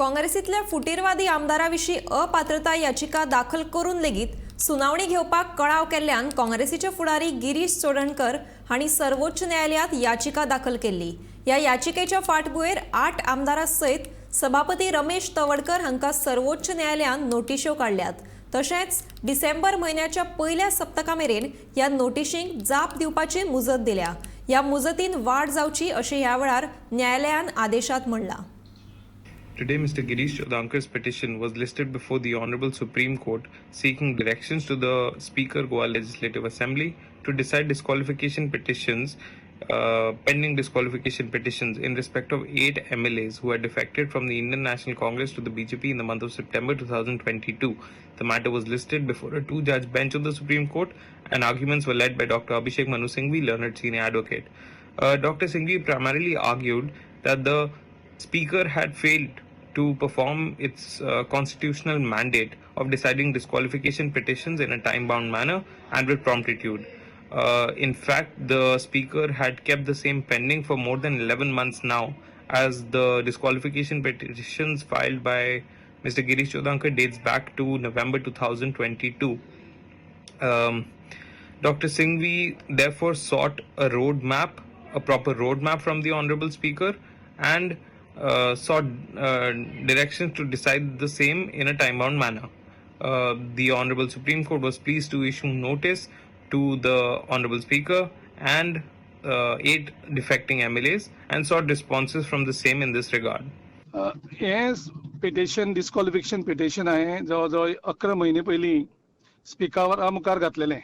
काँग्रेसींतल्या फुटीरवादी आमदारा विशीं अपात्रताय याचिका दाखल करून लेगीत सुनावणी घेवपाक कळाव केल्ल्यान काँग्रेसीचे फुडारी गिरीश चोडणकर हांणी सर्वोच्च न्यायालयांत याचिका दाखल केल्ली. ह्या याचिकेच्या फाटभुंयेर 8 आमदारां सयत सभापती रमेश तवडकर हांकां सर्वोच्च न्यायालयान नोटिश्यो काडल्यात. तशेंच डिसेंबर म्हयन्याच्या पयल्या सप्तका मेरेन ह्या नोटिशींक जाप दिवपाची मुजत दिल्या. ह्या मुजतीन वाड जावची अशें ह्या वेळार न्यायालयान आदेशात म्हणलां. Today, Mr. Girish Chodankar's petition was listed before the Honorable Supreme Court seeking directions to the Speaker, Goa Legislative Assembly, to decide disqualification petitions, pending disqualification petitions in respect of 8 MLAs who had defected from the Indian National Congress to the BJP in the month of September 2022. The matter was listed before a two-judge bench of the Supreme Court and arguments were led by Dr. Abhishek Manu Singhvi, learned senior advocate. Dr. Singhvi primarily argued that the Speaker had failed to perform its constitutional mandate of deciding disqualification petitions in a time bound manner and with promptitude. In fact, the Speaker had kept the same pending for more than 11 months now, as the disqualification petitions filed by Mr. Girish Chodankar dates back to November 2022. Dr. Singhvi therefore sought a roadmap, a proper roadmap from the Honorable Speaker, and sought directions to decide the same in a time bound manner. The Honorable Supreme Court was pleased to issue notice to the Honorable Speaker and 8 defecting MLAs and sought responses from the same in this regard. हें petition, डिस्क्वॉलिफिकेशन petition हांवें जवळ जवळ 11 म्हयने पयलीं स्पिकरा मुखार घातलेलें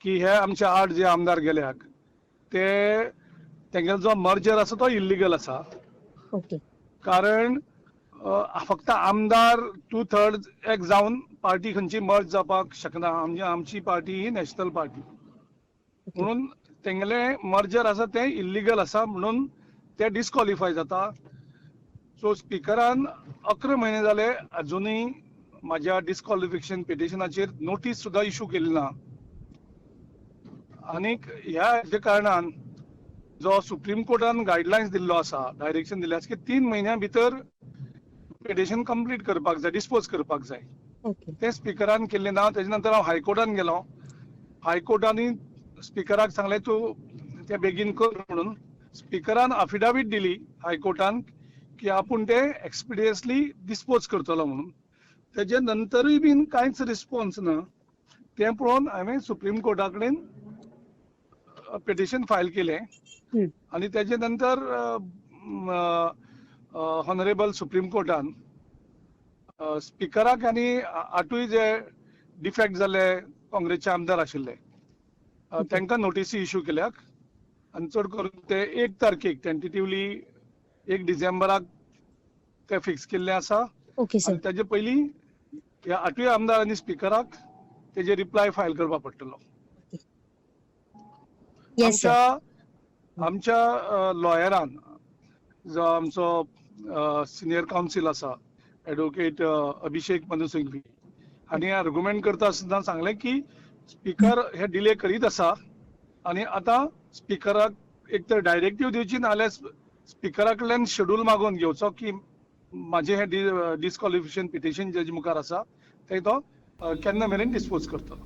की हे आमचे 8 जे आमदार गेल्याक ते तेंगेलो जो मर्जर आसा तो इल्लिगल आसा. कारण फक्त आमदार टू थर्ड एक जावन पार्टी खंयची मर्ज जावपाक शकना. आमची पार्टी ही नॅशनल पार्टी म्हणून तेंगेले मर्जर आसा तें इल्लिगल आसा, म्हणून ते डिस्क्वॉलिफाय जाता. सो स्पिकरान 11 म्हयने जाले, अजुनूय म्हाज्या डिस्क्वॉलिफिकेशन पिटिशनाचेर नोटीस सुद्दां इशू केली ना. आनीक ह्या हेजे कारणान जो सुप्रीम कोर्टान गायडलायन्स दिल्लो आसा, डायरेक्शन दिल्लें आसा की 3 म्हयन्या भितर पिटिशन कंप्लीट करपाक जाय, डिस्पोज करपाक जाय, तें स्पिकरान केल्लें ना. तेजे नंतर हांव हायकोर्टान गेलो. हायकोर्टांनी स्पिकराक सांगलें, तूं तें बेगीन कर म्हणून. स्पिकरान अफिडावीट दिली हायकोर्टान की आपूण ते एक्सपिडियसली डिस्पोज करतलो म्हणून. तेजे नंतरूय बीन कांयच रिस्पॉन्स ना. तें पळोवन हांवें सुप्रीम कोर्टा कडेन पिटिशन फायल केलें. आनी तेजे नंतर ऑनरेबल सुप्रीम कोर्टान स्पिकराक आनी आठूय जे डिफेक्ट जाल्ले काँग्रेसचे आमदार आशिल्ले तांकां नोटीसी इशू केल्यात आनी चड करून ते 1 तारखेक, टेंटेटिवली 1 डिसेंबराक ते फिक्स केल्ले आसा. सर. आनी तेजे पयलीं ह्या आठूय आमदार आनी स्पिकराक तेजे रिप्लाय फायल करपाक पडटलो. Yes sir. आमच्या आमच्या लॉयरान, जो आमचो सिनियर कावन्सिल आसा, एडवोकेट अभिषेक मनु सिंघवी हांणी आर्ग्युमेंट करता आसतना सांगलें की स्पिकर हे डिले करीत आसा आनी आतां स्पिकराक एक तर डायरेक्टीव दिवची, नाजाल्यार स्पिकरा कडल्यान शेड्यूल मागोवन घेवचो की म्हाजें हें डिस्क्वॉलिफिकेशन पिटिशन जेजे मुखार आसा तें तो केन्ना मेरेन डिस्पोज करतलो.